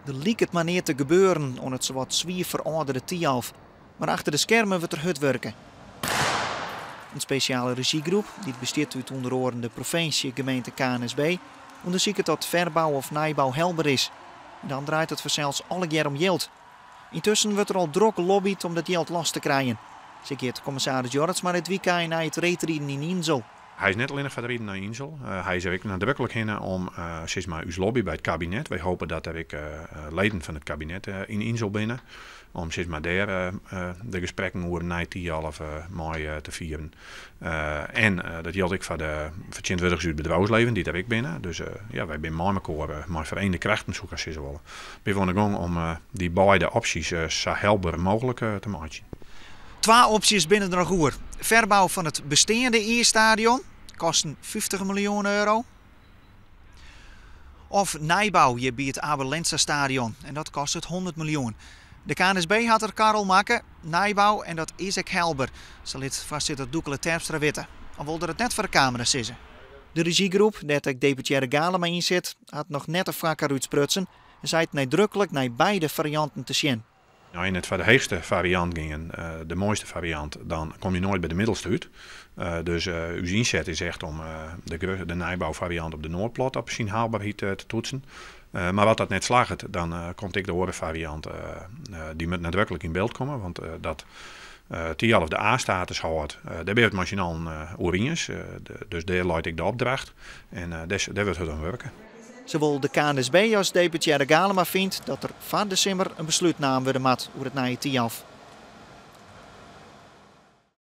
Der liket mar neat te gebeuren oan it sawat swier ferâldere Thialf. Mar achter de skermen wurdt der hurd wurke. In spesjale rezjygroep, dy't bestiet út ûnder oaren de provinsje, gemeente KNSB, ûndersiket oft ferbou of nijbou helber is. En dan draait it fansels allegear om jild. Yntusken wurdt der al drok lobbyd om dat jild los te krijen. Sa giet kommissaris Jorritsma dit wykein nei it reedriden yn Insel. Hy is net allinnich foar it riden nei Insel. Hy is der ek nadruklik hinne om sis mar ús lobby by it kabinet. Wy hopen dat der ek leden fan it kabinet yn Insel binne om sis mar dêr de gesprekken oer nij Thialf mei te fieren. En dat jildt ek foar de fertsjintwurdigers út it bedriuwslibben dy't der ek binne. Dus ja, wy binne mei mekoar, mei feriene krachten soe ik hast sizze wolle, binne we oan de gong om dy beide opsjes sa helber mooglik te meitsjen. Twa opsjes binne der noch oer. Ferbou fan it besteande iisstadion, kosten 50 miljoen euro. Of nijbou hjir by it Abe Lenstra Stadion en dat kostet 100 miljoen. De KNSB hat har kar al makke, nijbou en dat is ek helber, sa lit foarsitter Doekele Terpstra witte. Al wol er it net foar de kamera sizze. De rezjygroep, dêr't ek deputearre Galema yn sit, hat noch net de foarkar útsprutsen en seit neidruklik nei beide farianten te sjen. As je net foar de heechste fariant gean, de moaiste fariant, dan komme je noait by de middelste út. Dus ús ynset is echt om de nijboufariant op de Noardplot op syn haalberheid te toetsen. Mar as dat net slagget, dan komt ek de oare fariant, dy moat nadruklik yn byld komme, want dat Thialf de A-status hâldt, dêr binne we it mei syn allen oer iens. Dus dêr leit ek de opdracht en dêr wurdt hurd oan wurke. Sawol de KNSB as deputearre Galema fynt dat der foar de simmer in beslút naam wurde moat oer it nije Thialf.